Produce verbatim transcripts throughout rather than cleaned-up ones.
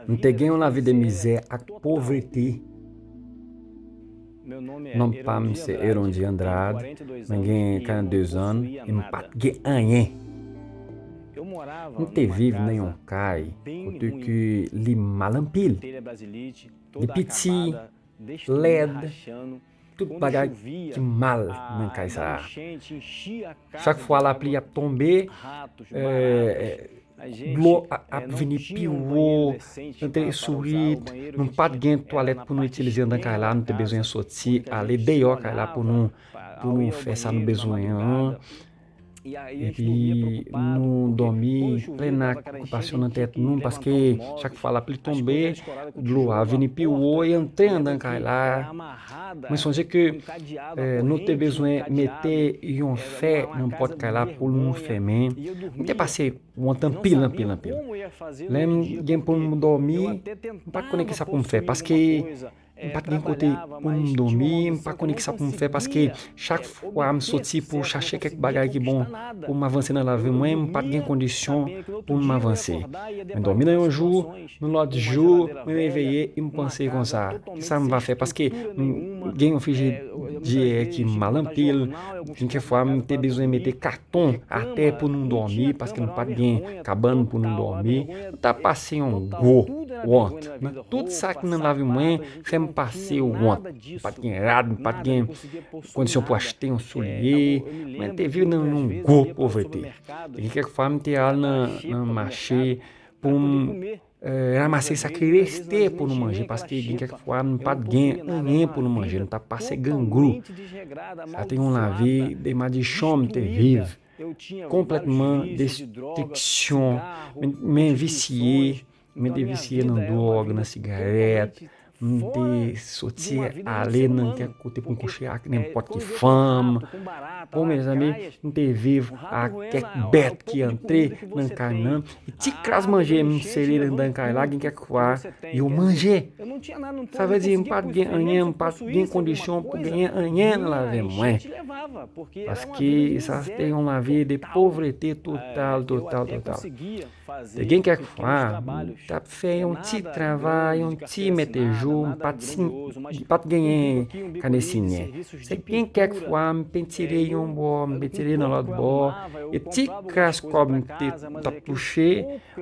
M te gen yon lavi de mizè ak povrete. Non pa m se Erondy Andrade, mwen gen karannde zan e m pa t gen anyen. M te viv nan yon kay kote ke li mal anpil. Li piti, lèd, tout bagay ki mal nan kay sa a. Chak fwa lapli ap tonbe, eh, dlo a- ap vini pi wo, nou te sou rit, nou pa t gen twalèt pou nou itilize anndan kay la, nou te bezwen soti, ale deyò kay la pou nou, pou nou fè sa nou bezwen an. Epi nou dòmi plen ak okipasyon nan tèt nou, paske chak fwa lapli tonbe, dlo a vini pi wo e antre anndan kay la. Mwen sonje ke, eh, nou te bezwen mete yon fè nan pòt kay la pou nou fèmen. M te pase wont anpil, anpil, anpil. Lè m gen pou m dòmi, m pa t konnen kisa pou m fè, paske m pa t gen kote pou m dòmi, m pa konnen kisa pou m fè, paske chak fwa m soti pou chache kèk bagay ki bon pou m avanse nan lavi mwen, m pa t gen kondisyon pou m avanse. Mwen dòmi nan yon jou, yon lòt jou, mwen reveye, e m panse konsa, kisa m va fè? Paske m gen yon frijidè ki mal anpil, gen kèk fwa m te bezwen mete katon atè pou nou dòmi, paske nou pa t gen kabann pou nou dòmi. Nou t ap pase yon gwo wont. Nan tout sa ki nan lavi mwen, fè m pase wont. M pa t gen rad, m pa t gen kondisyon pou achte yon soulye. Mwen te viv nan yon gwo povrete. Gen kèk fwa, m te al nan, nan mache pou m, eh, ranmase sa ki reste pou nou manje, paske gen kèk fwa, nou pa t gen anyen pou nou manje. Nou t ap pase grangou. Sa te yon lavi de madichon m te viv. Konplètman destriksyon. Men, men visye, men te visye nan dwòg, nan sigarèt. M te soti ale nan kèk kote pou m kouche ak nenpòt ki fanm. Bon, mezanmi, m te viv ak kèk bèt ki antre nan kay nan. Ti kras manje m sere anndan kay la, gen kèk fwa, yo manje. Sa vle di, m pa t gen anyen, m pa t gen kondisyon pou genyen anyen nan lavi mwen. Paske sa te yon lavi de povrete total, total, total. Te gen kèk fwa, m t ap fè yon ti travay, yon ti mete jou, m pa t si-, m pa t genyen kanè sinye. Se gen kèk fwa, m pentire yon bò, m pentire nan lòt bò, e ti kras kòb m te, m t ap touche,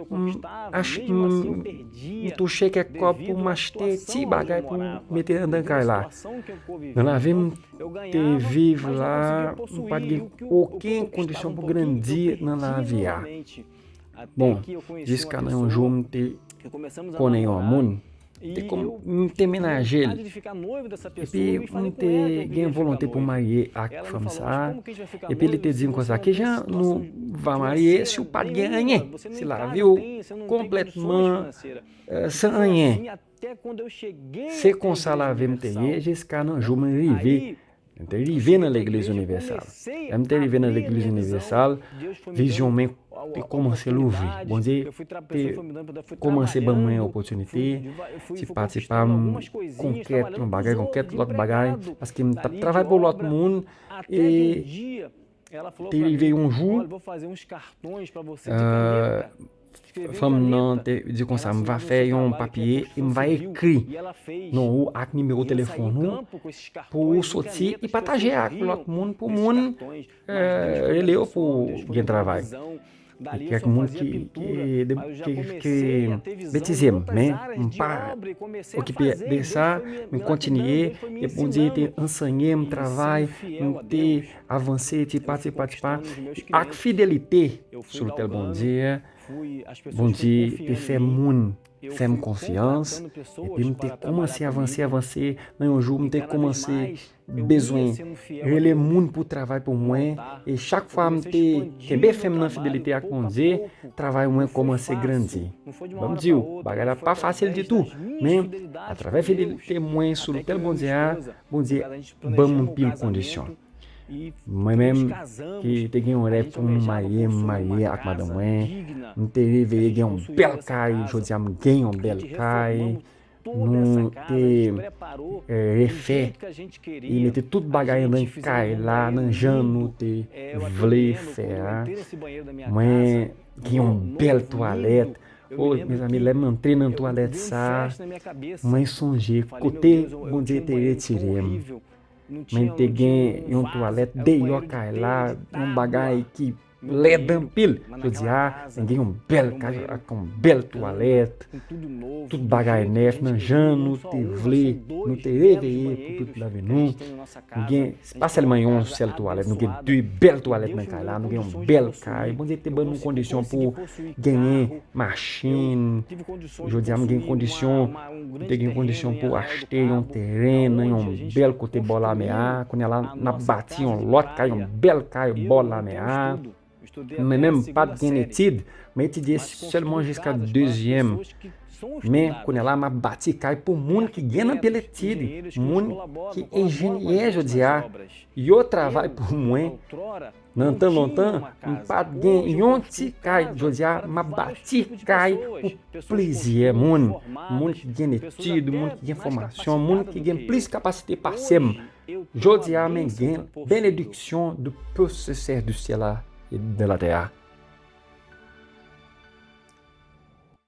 m ach-, m, m touche kèk kòb pou m achte ti bagay pou m mete anndan kay la. Nan lavi m te viv la, m pa t gen okenn kondisyon pou grandi nan lavi a. Bon, jiska nan yon jou m te konnen yon moun, te kon-, m te menaje l. Epi m te gen volonte pou m marye ak fanm sa a. Epi li te di m konsa, "Kijan nou va marye si w pa t gen anyen? Si lavi w konplètman, eh, san anyen?" Se konsa lavi m te ye jiska nan jou mwen rive. M te rive nan Legliz Inivèsal. Lè m te rive nan Legliz Inivèsal, vizyon mwen te kòmanse louvri. Bondye te kòmanse ban mwen opòtinite, ti pa ti pa, m konkèt yon bagay, konkèt lòt bagay, paske m t ap travay pou lòt moun, e te rive yon jou, euh, fanm nan te di konsa, "M va fè yon papye e m va ekri non ou ak nimewo telefòn ou pou ou soti e pataje ak lòt moun, pou moun, euh, rele yo pou gen travay." Kèk moun ki, ki, ki, ki betize m, men m pa okipe de sa, m kontinye, e Bondye te anseye m travay, m te avanse ti pa, ti pa, ti pa, ak fidelite sou lotèl Bondye. Bondye te fè moun fè m konfyans, epi m te kòmanse avanse, avanse. Nan yon jou, m te kòmanse bezwen rele moun pou travay pou mwen, e chak fwa m te kenbe fèm nan fidelite ak Bondye, travay mwen kòmanse grandi. Ban m di w, bagay la pa fasil ditou, men atravè fidelite mwen sou lotèl Bondye a, Bondye ban m anpil kondisyon. Mwen menm, ki te gen yon rèv pou m marye, m marye ak madanm mwen. M te reveye gen yon bèl kay, jodi a m gen yon bèl kay. Nou te, eh, refè e mete tout bagay anndan kay la, nan jan nou te vle fè a. Mwen gen yon bèl twalèt. O, mezanmi, lè m antre nan twalèt sa, mwen sonje kote Bondye te retire m. Mwen te gen yon twalèt deyò kay la, yon bagay ki lèd anpil. Jodi a, mwen gen yon bèl kay ak yon bèl twalèt. Tout bagay nèf nan jan nou te vle, nou te reveye pou tout lavi nou. Nou gen, se pa sèlman yon sèl twalèt, nou gen de bèl twalèt nan kay la, nou gen yon bèl kay. Bondye te ban nou kondisyon pou genyen machin. Jodi a, m gen kondisyon, m te gen kondisyon pou achte yon teren nan yon bèl kote bò lamè a. Kounye a la, n ap bati yon lòt kay, yon bèl kay bò lamè a. Men menm m pa t gen etid, m etidye sèlman jiska dezyèm. Men kounye a la, m ap bati kay pou moun ki gen anpil etid, moun ki enjenyè jodi a, yo travay pou mwen. Nan tan lontan, m pa t gen yon ti kay. Jodi a, m ap bati kay pou plizyè moun. Moun ki gen etid, moun ki gen fòmasyon, moun ki gen plis kapasite pase m. Jodi a, men gen benediksyon de posesè du syèl la e de la tè a.